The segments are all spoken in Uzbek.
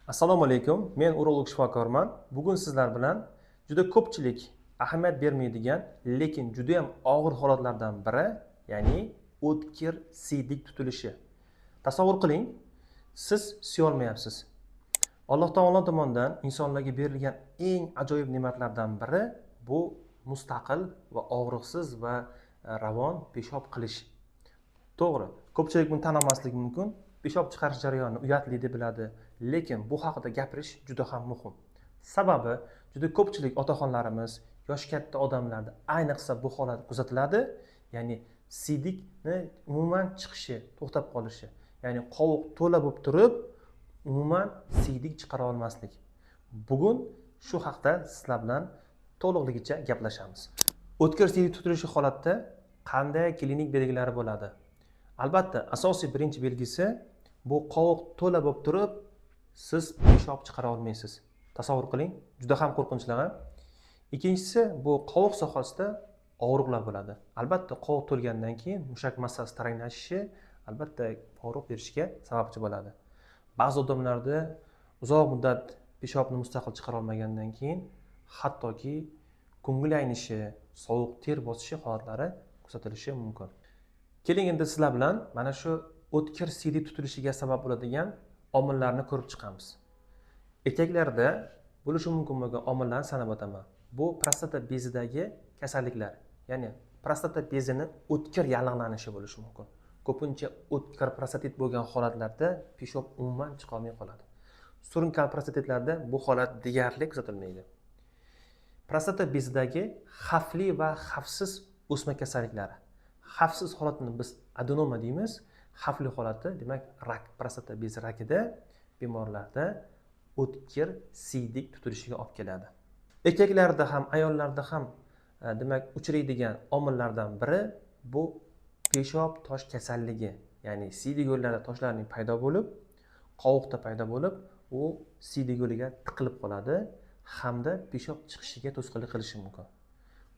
Assalomu alaykum, men urolog shifokorman. Bugun sizlar bilan juda ko'pchilik ahamiyat bermaydigan, lekin juda ham og'ir holatlardan biri, ya'ni o'tkir siydik tutilishi. Tasavvur qiling, siz siyolmayapsiz. Alloh taolo tomonidan insonlarga berilgan eng ajoyib ne'matlardan biri bu mustaqil va og'riqsiz va ravon peshob qilish. To'g'ri, ko'pchilik buni tan olmasligi mumkin. Peshob chiqarish jarayonini uyatli deb biladi, lekin bu haqida gapirish juda ham muhim. Sababi juda ko'pchilik otaxonlarimiz, yoshi katta odamlarda ayniqsa bu holat kuzatiladi, ya'ni siydikni umuman chiqishi to'xtab qolishi, ya'ni qovoq to'la bo'lib turib, umuman siydik chiqara olmaslik. Bugun shu haqda sizlar bilan to'liqligicha gaplashamiz. O'tkir siydik tutilishi holatda qanday klinik belgilari bo'ladi? Albatta, asosiy birinchi belgisi bu qovoq to'la bo'lib turib, siz peshob chiqara olmaysiz. Tasavvur qiling, juda ham qo'rqinchli, a? Ikkinchisi bu qovoq sohasida og'riqlar bo'ladi. Albatta, qovoq to'lgandan keyin mushak massasi taranglashishi albatta og'riq berishiga sababchi bo'ladi. Ba'zi odamlarda uzoq muddat peshobni mustaqil chiqara olmagandan keyin hattoki ko'ngil aynishi, sovuq ter bosishi holatlari kuzatilishi mumkin. Keling, endi sizlar bilan mana shu o'tkir siydik tutilishiga sabab bo'ladigan omillarni ko'rib chiqamiz. Erkaklarda bo'lishi mumkin bo'lgan omillarni sanab o'taman. Bu prostata bezidagi kasalliklar, ya'ni prostata bezini o'tkir yallig'lanishi bo'lishi mumkin. Ko'pincha o'tkir prostatit bo'lgan holatlarda peshob umuman chiqolmay qoladi. Surunkal prostatitlarda bu holat deyarli kuzatilmaydi. Prostata bezidagi xavfli va xavfsiz o'sma kasalliklari. Xavfsiz holatini biz adenoma deymiz. Xavfli holati, demak, rak, prostata bezi rakida bemorlarda o'tkir siydik tutilishiga olib keladi. Erkaklarda ham, ayollarda ham demak, uchraydigan omillardan biri bu peshob tosh kasalligi, ya'ni siydik yo'llarida toshlarning paydo bo'lib, qovoqda paydo bo'lib, u siydik yo'liga tiqilib qoladi hamda peshob chiqishiga to'sqinlik qilishi mumkin.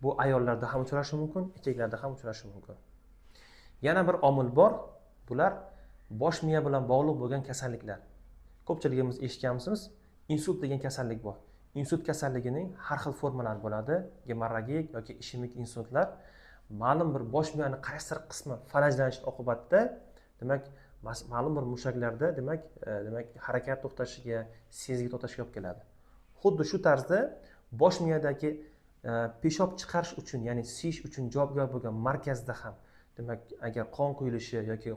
Bu ayollarda ham uchrashi mumkin, erkaklarda ham uchrashi mumkin. Yana bir omil bor, bular bosh miya bilan bog'liq bo'lgan kasalliklar. Ko'pchiligimiz eshitganmisiz, insult degan kasallik bor. Insult kasalligining har xil formalari bo'ladi, gemorragik yoki ishemik insultlar. Ma'lum bir bosh miyani qaysidir qismi falajlanishi oqibatida, demak, ma'lum bir mushaklarda, demak, harakat to'xtashiga, sezgi to'xtashiga olib keladi. Xuddi shu tarzda bosh miyadagi peshob chiqarish uchun, ya'ni siyish uchun javobgar bo'lgan markazda ham, demak, agar qon quyilishi yoki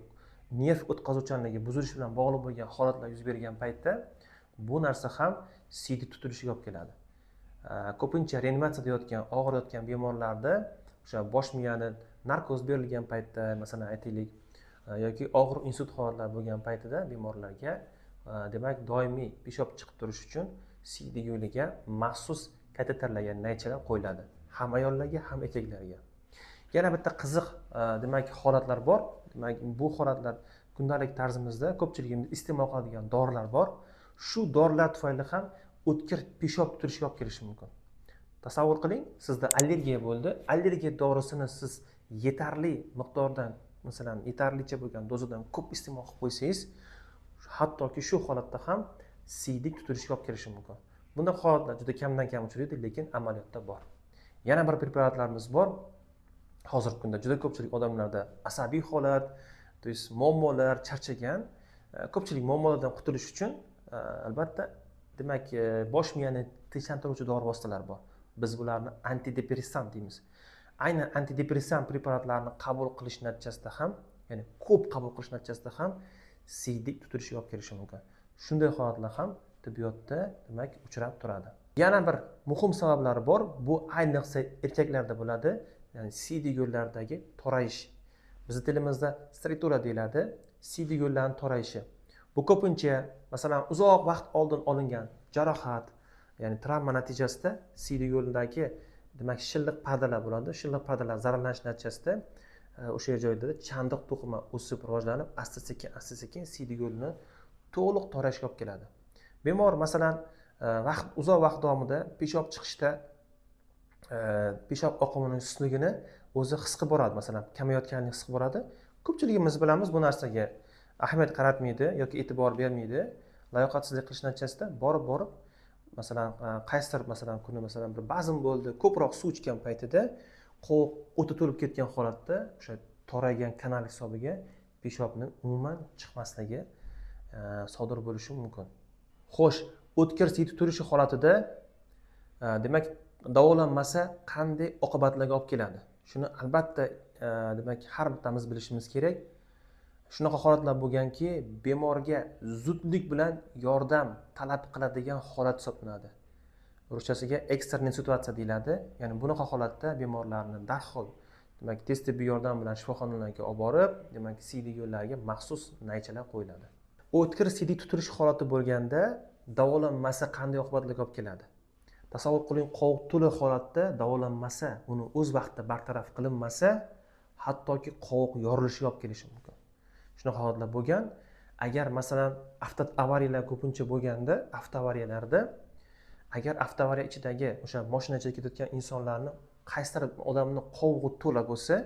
nerv o'tkazuvchanligi buzilishi bilan bog'liq bo'lgan holatlar yuz bergan paytda bu narsa ham siydik tutilishiga olib keladi. Ko'pincha reanimatsiyada yotgan, og'ir yotgan bemorlarda o'sha bosh miyani narkoz berilgan paytda, masalan, aytaylik, yoki og'ir insult holatlari bo'lgan paytida bemorlarga, demak, doimiy peshob chiqib turishi uchun siydik yo'liga maxsus kateterlar, ya'ni naychalar qo'yiladi, ham ayollarga, ham erkaklarga. Yana bitta qiziq, demak, holatlar bor. Demak, bu holatlar kundalik tarzimizda ko'pchiligimiz iste'mol qiladigan dorilar bor. Shu dorilar tufayli ham o'tkir peshob tutilishiga olib kelishi mumkin. Tasavvur qiling, sizda allergiya bo'ldi. Allergiya dorisini siz yetarli miqdordan, masalan, yetarlicha bo'lgan dozadan ko'p iste'mol qilib qo'ysangiz, hattoki shu holatda ham siydik tutilishiga olib kelishi mumkin. Bunday holatlar juda kamdan kam uchraydi, lekin amaliyotda bor. Yana bir preparatlarimiz bor. Hozirgi kunda juda ko'pchilik odamlarda asabiy holat, то есть muammolar, charchagan, ko'pchilik muammolardan qutulish uchun, albatta, demak, bosh miyani tinchlantiruvchi dori vositalari bor. Biz bularni antidepressant deymiz. Aynan antidepressant preparatlarni qabul qilish natijasida ham, ya'ni ko'p qabul qilish natijasida ham siydik tutilishiga olib kelishi mumkin. Shunday holatlar ham tibbiyotda, demak, uchrab turadi. Yana bir muhim sabablari bor, bu ayniqsa erkaklarda bo'ladi, ya'ni siydik yo'llaridagi torayish. Bizni tilimizda striktura deyiladi, siydik yo'llarni torayishi. Bu ko'pincha, masalan, uzoq vaqt oldin olingan jarohat, ya'ni travma natijasida siydik yo'lidagi, demak, shilliq pardalar bo'ladi. Shilliq pardalar zararlanishi natijasida o'sha joyda chandiq to'qima o'sib rivojlanib, asta sekin, asta sekin siydik yo'lini to'liq torayishga olib keladi. Bemor, masalan, vaqt uzoq vaqt davomida peshob chiqishda peshob oqimini sustligini o'zi his qilib boradi, masalan, kamayotganini his qilib boradi. Ko'pchiligimiz bilamiz, bu narsaga ahamiyat qaratmaydi yoki e'tibor bermaydi. Layoqatsizlik qilish natijasida borib borib, masalan, qaysidir, masalan, kuni, masalan, bir bazm bo'ldi, ko'proq suv ichgan paytida qovoq o'ta to'lib ketgan holatda o'sha toraygan kanal hisobiga peshobni umuman chiqmasligi sodir bo'lishi mumkin. Xo'sh, o'tkir siydik tutilishi holatida, demak, davolanmasa qanday oqibatlarga olib keladi? Shuni albatta, demak, har bittamiz bilishimiz kerak. Shunaqa holatlar bo'lganki, bemorga zudlik bilan yordam talab qiladigan holat hisoblanadi. Ruschasiga экстренный ситуация deyiladi. Ya'ni bunaqa holatda bemorlarni darhol, demak, tez tibbiy yordam bilan shifoxonalarga olib borib, demak, siydik yo'llariga maxsus naychalar qo'yiladi. O'tkir siydik tutilish holati bo'lganda davolanmasa qanday oqibatlarga olib keladi? Tasavvur qiling, qovoq to'la holatda davolanmasa, uni o'z vaqtida bartaraf qilinmasa, hattoki qovoq yorilishiga olib kelishi mumkin. Shunaqa holatlar bo'lgan. Agar, masalan, avtoavariyalar ko'pincha bo'lganda, avtoavariyalarda, agar avtoavariya ichidagi o'sha moshina ichida ketayotgan insonlarni qaysidir odamni qovug'i to'la bo'lsa,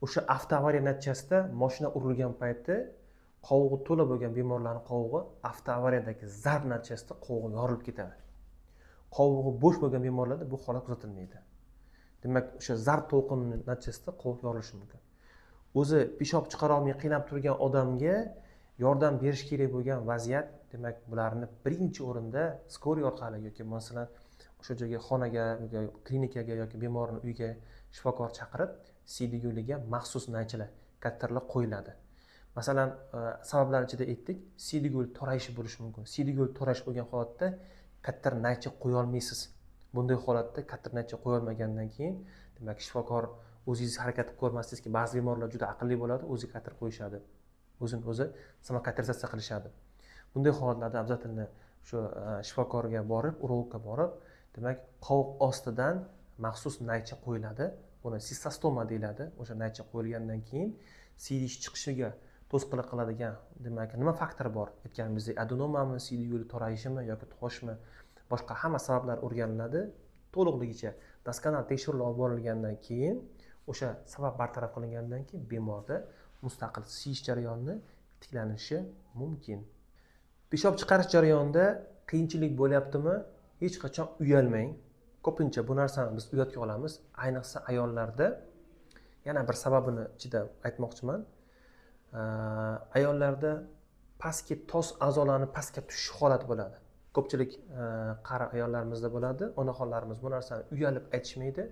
o'sha avtoavariya natijasida moshina urilgan payti qovug'i to'la bo'lgan bemorlarni qovug'i avtoavariyadagi zarb natijasida qovug'i yorilib ketadi. Qovug'i bo'sh bo'lgan bemorlarda bu holat kuzatilmaydi. Demak, o'sha zarb to'lqini natijasida qovoq yorilishi mumkin. O'zi peshob chiqarolmay qiynab turgan odamga yordam berish kerak bo'lgan vaziyat. Demak, bularni birinchi o'rinda скорый orqali yoki, masalan, o'sha joyga, xonaga yoki klinikaga yoki bemorni uyiga shifokor chaqirib, siydik yo'liga maxsus naychalar, katerlar qo'yiladi. Masalan, sabablar ichida aytdik, siydik yo'l torayishi bo'lishi mumkin. Siydik yo'l torayish bo'lgan holatda katta naycha qo'yolmaysiz. Bunday holatda katta naycha qo'yolmagandan keyin, demak, shifokor o'zingiz harakat qilib ko'rmasdingizki, ba'zi bemorlar juda aqlli bo'ladi, o'zi kater qo'yishadi, o'zini o'zi самокатеризация qilishadi. Bunday holatlarda обязательно shu shifokorga borib, urologga borib, demak, qovoq ostidan maxsus naycha qo'yiladi. Buni sistostoma deyiladi. O'sha naycha qo'yilgandan keyin siydik chiqishiga to'sqinlik qiladigan, demak, nima faktor bor, aytganimizdek, adenomami, siydik yo'li torayishimi yoki toshmi, boshqa hamma sabablar o'rganiladi. To'liqligicha doskонал tekshiruvlar olib borilgandan keyin, o'sha sabab bartaraf qilingandan keyin bemorda mustaqil siyish jarayonini tiklanishi mumkin. Peshob chiqarish jarayonida qiyinchilik bo'lyaptimi? Hech qachon uyalmang. Ko'pincha bu narsani biz uyatga olamiz, ayniqsa ayollarda. Yana bir sababini ichida aytmoqchiman. Ayollarda pastki tos a'zolarni pastga tushish holati bo'ladi. Ko'pchilik qari ayollarimizda bo'ladi. Onaxonlarimiz bu narsani uyalib aytishmaydi.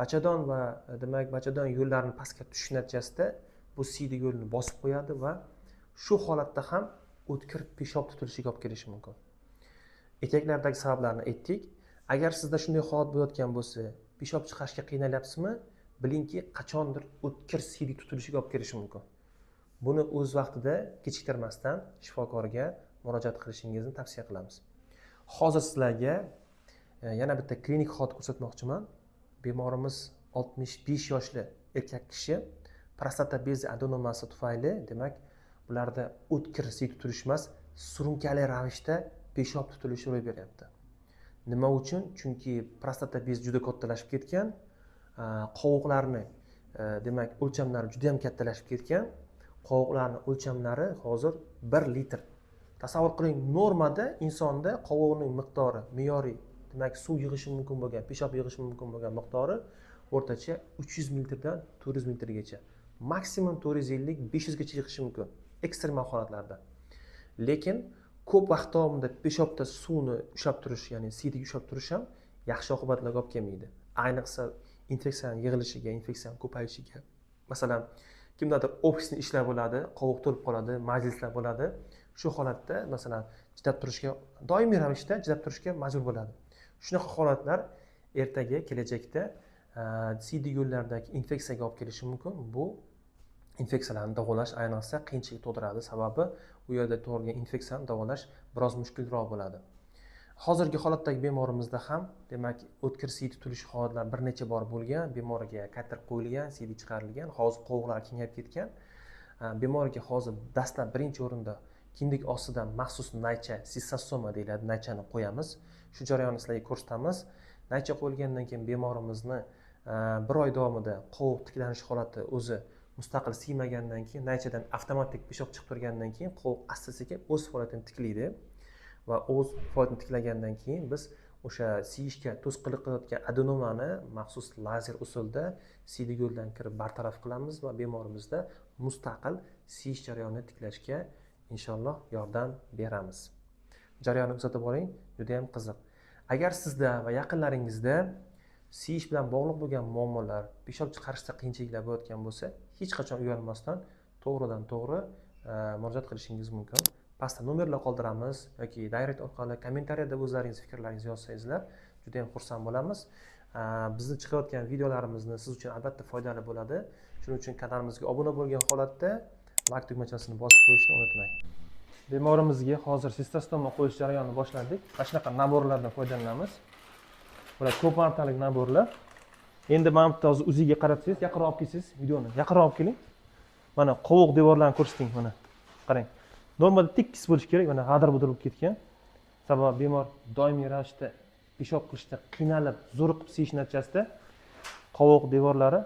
Bachadon va, demak, bachadon yo'llarini pastga tushish natijasida bu siydik yo'lini bosib qo'yadi va shu holatda ham o'tkir peshob tutilishiga olib kelishi mumkin. Erkaklardagi sabablarni aytdik. Agar sizda shunday holat bo'layotgan bo'lsa, peshob chiqarishga qiynalyapsizmi, bilingki, qachondir o'tkir siydik tutilishiga olib kelishi mumkin. Buni o'z vaqtida kechiktirmasdan shifokorga murojaat qilishingizni tavsiya qilamiz. Hozir sizlarga yana bitta klinik holat ko'rsatmoqchiman. Bemorimiz 65 yoshli erkak kishi, prostata bezi adenomasi tufayli, demak, bularda o'tkir siydik tutilish emas, surunkali ravishda peshob tutilishi ro'y beryapti. Nima uchun? Chunki prostata bezi juda kattalashib ketgan, qovoqlarni, demak, o'lchamlari juda yam kattalashib ketgan. Qovoqlarni o'lchamlari hozir 1 litr. Tasavvur qiling, normada insonda qovoqning miqdori, me'yoriy, demak, suv yig'ishi mumkin bo'lgan, peshob yig'ishi mumkin bo'lgan miqdori o'rtacha 300 millilitrdan 400 millilitrgacha, maksimum 450, 500gacha yig'ishi mumkin ekstremal holatlarda. Lekin ko'p vaqt davomida peshobda suvni ushlab turish, ya'ni siydik ushlab turish ham yaxshi oqibatlarga olib kelmaydi, ayniqsa infeksiyani yig'ilishiga, infeksiyani ko'payishiga. Masalan, kimdadir офисный ishlar bo'ladi, qovoq to'lib qoladi, majlislar bo'ladi. Shu holatda, masalan, chidab turishga, doimiy ravishda chidab turishga majbur bo'ladi. Shunaqa holatlar ertaga, kelajakda siydik yo'llardagi infeksiyaga olib kelishi mumkin. Bu infeksiyalarni davolash ayniqsa qiyinchilik tug'diradi, sababi u yerda tug'ilgan infeksiyani davolash biroz mushkulroq bo'ladi. Hozirgi holatdagi bemorimizda ham, demak, o'tkir siydik tutilish holatlari bir necha bor bo'lgan. Bemorga kater qo'yilgan, siydik chiqarilgan, hozir qovoqlar kengayib ketgan. Bemorga hozir dastlab birinchi o'rinda kindik ostidan maxsus naycha, sistostoma deyiladi, naychani qo'yamiz. Shu jarayonni sizlarga ko'rsatamiz. Naycha qo'yilgandan keyin bemorimizni bir oy davomida qovoq tiklanish holati o'zi Mustaqil siymagandan keyin naychadan avtomatik peshob chiqib turgandan keyin qovoq asta sekin o'z faoliyatini tiklaydi va o'z faoliyatini tiklagandan keyin biz o'sha siyishga to'sqinlik qilayotgan adenomani maxsus lazer usulida siydik yo'ldan kirib bartaraf qilamiz va bemorimizda mustaqil siyish jarayonini tiklashga inshaalloh yordam beramiz. Jarayonni kuzatib boring, juda ham qiziq. Agar sizda va yaqinlaringizda siyish bilan bog'liq bo'lgan muammolar, peshob chiqarishda qiyinchiliklar bo'layotgan bo'lsa, hech qachon uyalmasdan to'g'ridan to'g'ri murojaat qilishingiz mumkin. Pastda nomerlar qoldiramiz yoki direct orqali kommentariyada o'zlaringiz fikrlaringizni yozsangizlar, juda ham xursand bo'lamiz. Bizni chiqayotgan videolarimizni siz uchun albatta foydali bo'ladi. Shuning uchun kanalimizga obuna bo'lgan holatda like tugmachasini bosib qo'yishni unutmang. Bemorimizga hozir sistostoma qo'yish jarayonini boshladik. Mana shunaqa naborlardan foydalanamiz. Bular ko'p martalik naborlar. Endi mana bu yerda hozir o'ziga qaratsangiz, yaqinroq olib kelsangiz videoni, yaqinroq olib keling. Mana qovoq devorlarini ko'rsating, mana. Qarang. Normada tekis bo'lishi kerak, mana g'adir-budir bo'lib ketgan. Sababi bemor doimiy ravishda peshob qilishda qiynalib, zo'riqib siyish natijasida qovoq devorlari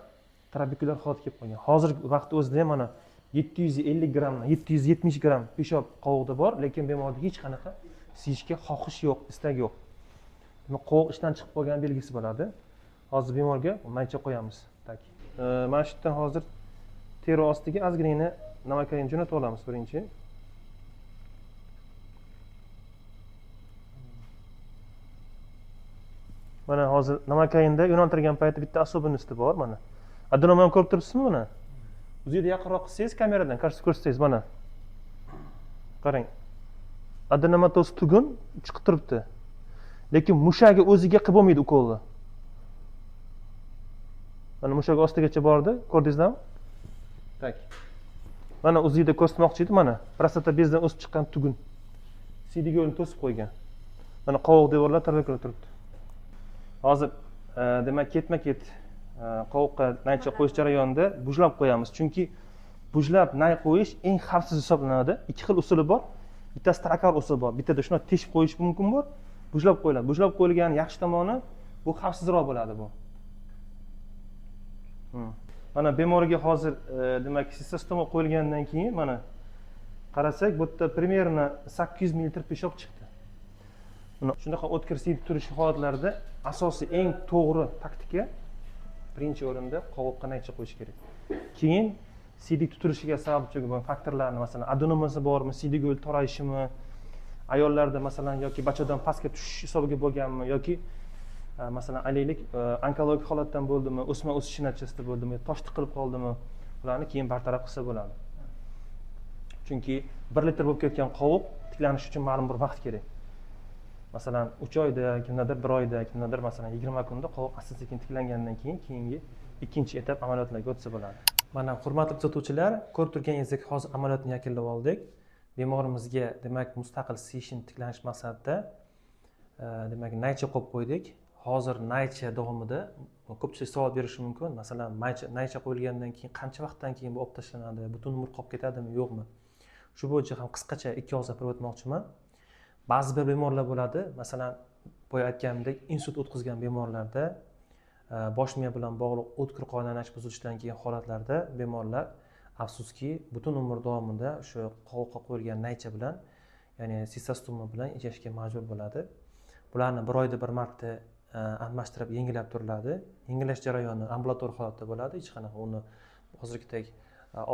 trabekulyar holatga kelib qolgan. Hozirgi vaqtda o'zida ham mana 750 grammdan 770 gramm peshob qovoqda bor, lekin bemorda hech qanaqa siyishga xohish yo'q, istak yo'q. Demak, qovoq ishdan chiqib qolgan belgisi bo'ladi. Hozir bemorga maycha qo'yamiz. Так. Mana shu yerdan hozir teri ostiga ozginagina namakayin jo'natib olamiz birinchi. Mana hozir namakayinda yo'naltirgan payti bitta особенности bor mana. Adenomani ko'rib turibsizmi mana? O'zingizda yaqinroq qilsangiz kameradan ko'rsangiz mana. Qarang. Adenomatoz tugun chiqib turibdi. Lekin mushagi o'ziga qilib bo'lmaydi ukolni. Mana mushak ostigacha bordi, ko'rdingizmi? Tak. Mana o'zingizda ko'rsatmoqchi edim, mana prostata bezdan o'sib chiqqan tugun. Siydik yo'lini to'sib qo'ygan. Mana qovoq devorlar trabekula turibdi. Hozir demak ketma-ket qovoqqa naycha qo'yish jarayonida bujlab qo'yamiz. Chunki bujlab nay qo'yish eng xavfsiz hisoblanadi. Ikki xil usuli bor. Bittasi trakar usuli bor. Bittada shuni teshib qo'yish mumkin bor. Bujlab qo'yiladi. Bujlab qo'yilgan yaxshi tomoni bu xavfsizroq bo'ladi bu. Mana bemorga hozir demak sistostoma qo'yilgandan keyin mana qarasak, bu yerda примерно 800 ml peshob chiqdi. Mana shunaqa o'tkir siydik turishi holatlarida asosiy eng to'g'ri taktika birinchi o'rinda qovoqqa naycha qo'yish kerak. Keyin siydik tutilishiga sababchi bo'lgan faktorlarni, masalan, adenomasi bormi, siydik yo'l torayishimi, ayollarda masalan yoki bachadan pastga tushish hisobiga bo'lganmi yoki masalan aylaylik onkologik holatdan bo'ldimi, o'sma o'sishi natijasida bo'ldimi, tosh tiqilib qoldimi, ularni keyin bartaraf qilsa bo'ladi. Chunki 1 litr bo'lib ketgan qovoq tiklanishi uchun ma'lum bir vaqt kerak. Masalan, 3 oyda, kimdadir 1 oyda, kimdadir masalan 20 kunda qovoq asta-sekin tiklangandan keyin keyingi ikkinchi etap amaliyotlarga o'tsa bo'ladi. Mana hurmatli kuzatuvchilar, ko'rib turganingizdek hozir amaliyotni yakunlab oldik. Bemorimizga demak mustaqil siyishini tiklanish maqsadida demak naycha qo'yib qo'ydik. Hozir naycha davomida ko'pchilik savol berishi mumkin. Masalan, naycha qo'yilgandan keyin qancha vaqtdan keyin bu olib tashlanadi, butun umr qolib ketadimi, yo'qmi? Shu bo'yicha ham qisqacha 2 og'iz gapirib o'tmoqchiman. Ba'zi bir bemorlar bo'ladi, masalan, boya aytganimdek, insult o'tkazgan bemorlarda, bosh miya bilan bog'liq o'tkir qon aylanish buzilishidan keyin holatlarda bemorlar afsuski butun umr davomida o'sha qovoqqa qo'yilgan naycha bilan, ya'ni sistostoma bilan yashashga majbur bo'ladi. Bularni bir oyda bir marta almashtirib yangilab turiladi. Yangilash jarayoni ambulator holatda bo'ladi. Hech qanaqa uni hozirgidek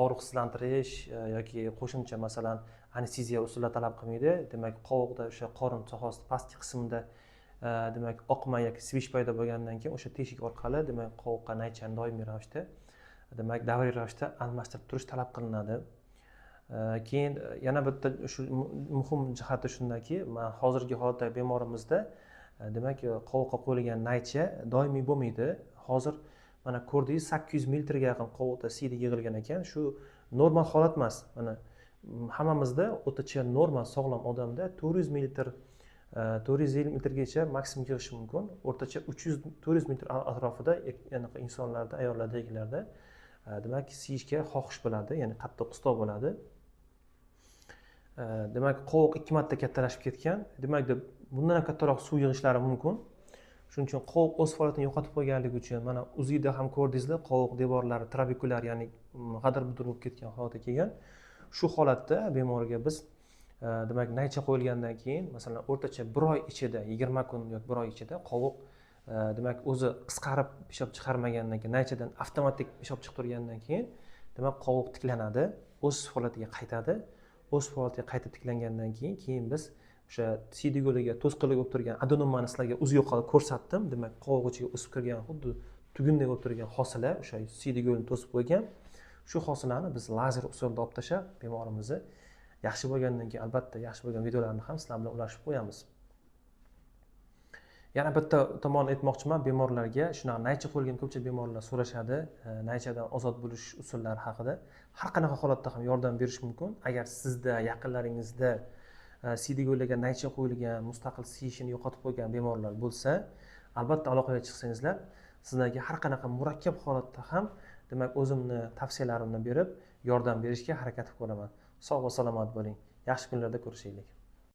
og'riqsizlantirish yoki qo'shimcha masalan anesteziya usullar talab qilmaydi. Demak, qovoqda o'sha qorin sohasi pastki qismida demak oqma yoki svish paydo bo'lgandan keyin o'sha teshik orqali demak qovoqqa naychani doimiy ravishda demak davriy ravishda almashtirib turish talab qilinadi. Keyin yana bitta shu muhim jihati shundaki, mana hozirgi holatda bemorimizda demak qovoqqa qo'yilgan naycha doimiy bo'lmaydi. Hozir mana ko'rdingiz 800 mililitrga yaqin qovoqda siydik yig'ilgan ekan. Shu normal holat emas. Mana hammamizda o'rtacha normal sog'lom odamda 400 mililitr, 450 mililitrgacha maksimum yig'ishi mumkin. O'rtacha 300-400 mililitr atrofida anaqa insonlarda, ayollarda, erkaklarda demak siyishga xohish bo'ladi, ya'ni qattiq qistov bo'ladi. Demak, qovoq 2 marta kattalashib ketgan. Demak, bundan ham kattaroq suv yig'ishlari mumkin. Shuning uchun qovoq o'z faoliyatini yo'qotib qo'yganligi uchun mana UZIda ham ko'rdingizlar, qovoq devorlari trabekulyar, ya'ni g'adir budir bo'lib ketgan holatga kelgan. Shu holatda bemorga biz demak, naycha qo'yilgandan keyin, masalan, o'rtacha bir oy ichida, 20 kun yoki bir oy ichida qovoq demak, o'zi qisqarib peshob chiqarmagandan keyin, naychadan avtomatik peshob chiqib turgandan keyin, demak, qovoq tiklanadi, o'z holatiga qaytadi. O'z holatiga qaytib tiklangandan keyin biz o'sha siydik yo'liga to'sqinlik bo'lib turgan adenomani sizlarga o'zi yo'qolib ko'rsatdim. Demak, qovoq ichiga o'sib kirgan, xuddi tugundek bo'lib turgan hosila o'sha siydik yo'lini to'sib qo'ygan. Shu hosilani biz lazer usulida olib tashlab, bemorimizni yaxshi bo'lgandan keyin, albatta, yaxshi bo'lgan videolarni ham sizlar bilan ulashib qo'yamiz. Yana bitta tomonni aytmoqchiman bemorlarga: shunaqa naycha qo'yilgan ko'pchilik bemorlar so'rashadi naychadan ozod bo'lish usullari haqida. Har qanaqa holatda ham yordam berish mumkin. Agar sizda, yaqinlaringizda siydik yo'liga naycha qo'yilgan, mustaqil siyishini yo'qotib qo'ygan bemorlar bo'lsa, albatta aloqaga chiqsangizlar, sizlarga har qanaqa murakkab holatda ham, demak, o'zimni tavsiyalarimni berib, yordam berishga harakat qilib ko'raman. Sog' va salomat bo'ling, yaxshi kunlarda ko'rishaylik.